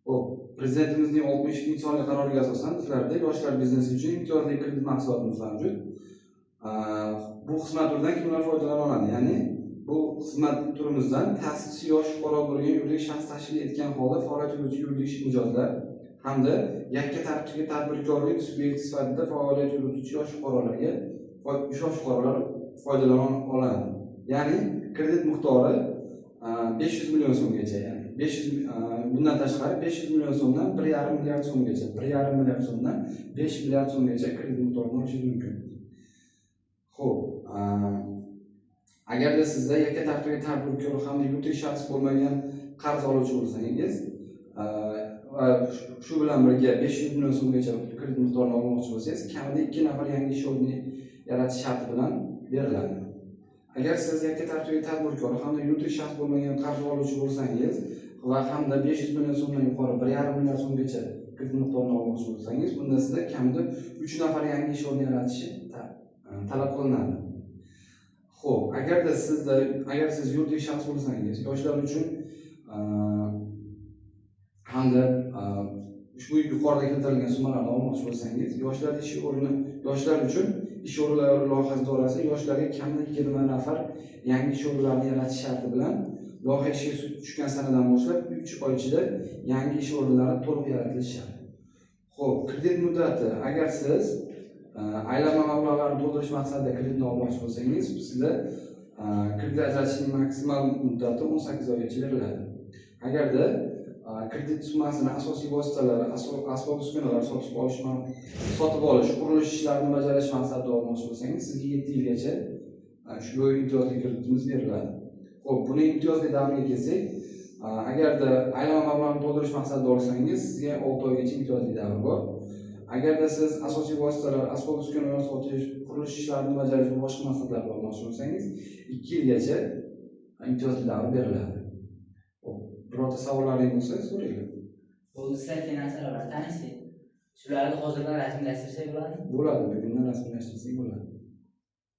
Xo'p, Prezidentimizning 62-sonli qaroriga asosan bizlarda yoshlar biznesi uchun imtiyozli kredit mahsulotimiz mavjud. Bu xizmat turidan kimlar foydalana oladi? Ya'ni bu xizmat turimizdan ta'sischi yosh fuqaro bo'lgan yuridik shaxs tashkil etgan holda faoliyat yurituvchi yuridik mijozlar hamda yakka tartibdagi tadbirkorlik subyekti sifatida faoliyat yurituvchi yosh fuqarolarga yosh fuqarolar foydalana oladi. Ya'ni kredit miqdori 500 million so'mgacha, ya'ni 500, bundan tashqari 500 million so'mdan 1,5 milliard so'mgacha, 1,5 milliard so'mdan 5 milliard so'mgacha kredit miqdorini olishingiz mumkin. Xo'p, agarda sizda yakka tartibdagi tadbirkor hamda yuridik shaxs bo'lmagan qarz oluvchi bo'lsangiz va shu bilan birga 500 million so'mgacha kredit miqdorini olmoqchi bo'lsangiz, kamida 2 nafar yangi ish o'rnini yaratish sharti bilan beriladi. Agar siz yakka tartibdagi tadbirkor hamda yuridik shaxs bo'lmagan qarz oluvchi bo'lsangiz va hamda 500 million so'mdan yuqori 1,5 milliard so'mgacha kredit miqdorini olmoqchi bo'lsangiz, bunda sizda kamida 3 nafar yangi ish o'rni yaratishi talab qilinadi. Xo'p, agar siz yuridik shaxs bo'lsangiz, yoshlar uchun hamda ushbu yuqorida keltirilgan summalarni olmoqchi bo'lsangiz, yoshlar uchun ish o'rinlari loyihasi doirasida yoshlarga kamida 20 nafar yangi ish o'rinlarini yaratish sharti bilan loyiha ishga tushgan sanadan boshlab 3 oy ichida yangi ish o'rinlari to'liq yaratilishi shart. Xo'p, kredit muddati, agar siz aylanma mablag'larni to'ldirish maqsadida kreditni olmoqchi bo'lsangiz, sizda kredit ajratishning maksimal muddati 18 oygacha beriladi. Agarda kredit summasini asosiy vositalar, asbob uskunalar sotib olish, qurilish ishlarini bajarish maqsadida olmoqchi bo'lsangiz, sizga 7 yilgacha ushbu imtiyozli kreditimiz beriladi. Xo'p, buni imtiyozli davriga kelsak, agarda aylanma mablag'ni to'ldirish maqsadida olsangiz, sizga 6 oygacha imtiyozli davr bor. Agarda siz asosiy vositalar, asbob uskunalar sotish, qurilish ishlarini bajarish va boshqa maqsadlarda olmoqchi bo'lsangiz, 2 yilgacha imtiyozli davr beriladi. Xo'p, birorta savollaring bo'lsa so'ranglar. Bo'ldi, sizlar narsalar bilan tanishdik. Shularni hozirdan rasmiylashtirsak bo'ladimi? Bo'ladi, bugundan rasmiylashtirsak bo'ladi.